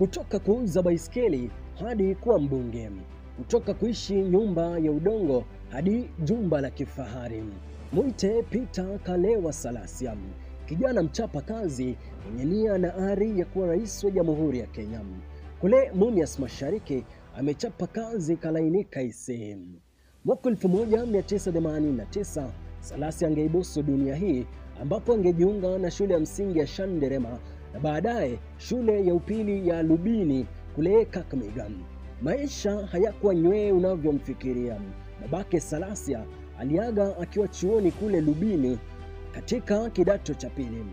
Kutoka kuuza baiskeli hadi kuwa mbunge, kutoka kuishi nyumba ya udongo hadi jumba la kifahari. Mwite Peter Kalewa Salasya, kijana mchapa kazi mwenye nia na ari ya kuwa rais wa Jamhuri ya Kenya. Kule Mumias Mashariki amechapa kazi kalainika ise. Mwaka 1989 Salasya angeibusu dunia hii, ambapo angejiunga na shule ya msingi ya Shanderema na baadaye shule ya upili ya Lubini kule Kakamega. Maisha hayakuwa nywee unavyomfikiria. Babake Salasya aliaga akiwa chuoni kule Lubini katika kidato cha pili.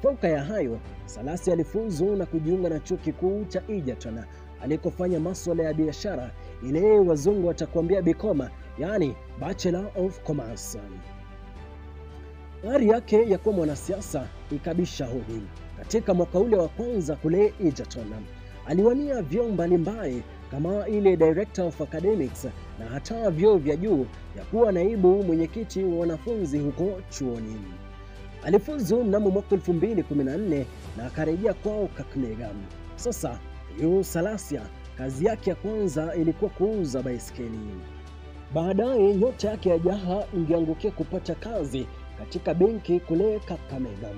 Fauka ya hayo, Salasya alifuzu na kujiunga na chuo kikuu cha Egerton alikofanya masuala ya biashara, ile wazungu watakwambia Bikoma, yani Bachelor of Commerce. Ari yake ya kuwa mwanasiasa ikabisha hodi. Katika mwaka ule wa kwanza kule Egerton aliwania vyeo mbalimbali kama ile Director of Academics na hata vyeo vya juu ya kuwa naibu mwenyekiti wa wanafunzi huko chuoni. Alifuzu mnamo mwaka 2014 na akarejea kwao Kakamega. Sasa yu Salasya kazi yake ya kwanza ilikuwa kuuza baiskeli. Baadaye nyota yake ya jaha ingeangukia kupata kazi katika benki kule Kakamega.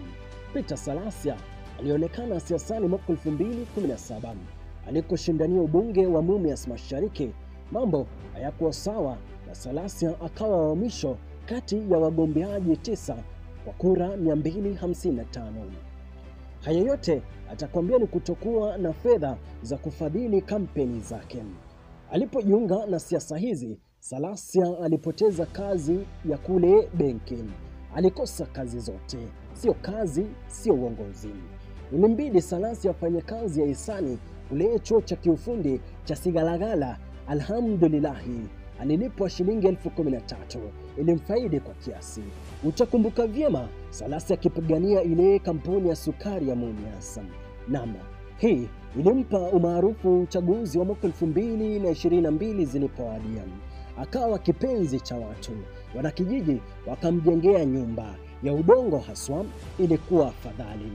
Peter Salasya alionekana siasani mwaka 2017 alikoshindania ubunge wa Mumias Mashariki. Mambo hayakuwa sawa na Salasya akawa wa mwisho kati ya wagombeaji 9 kwa kura 255. Haya yote atakwambia ni kutokuwa na fedha za kufadhili kampeni zake. Alipojiunga na siasa hizi, Salasya alipoteza kazi ya kule benki. Alikosa kazi zote, sio kazi, sio uongozi. Ilimbidi Salasya afanye kazi ya hisani kule chuo cha kiufundi cha Sigalagala. Alhamdulillahi, alilipwa shilingi 13,000, ilimfaidi kwa kiasi. Utakumbuka vyema Salasya akipigania ile kampuni ya sukari ya Mumias. Naam, hii ilimpa umaarufu uchaguzi wa mwaka 2022 zilipowadia. Akawa kipenzi cha watu. Wanakijiji wakamjengea nyumba ya udongo haswa, ilikuwa afadhali.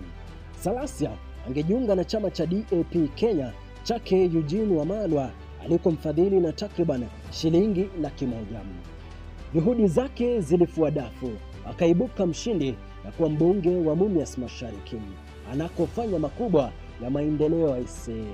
Salasya angejiunga na chama cha DAP Kenya chake Eugene Wamalwa alikomfadhili na takriban shilingi 100,000. Juhudi zake zilifua dafu, akaibuka mshindi na kuwa mbunge wa Mumias Mashariki anakofanya makubwa ya maendeleo aise.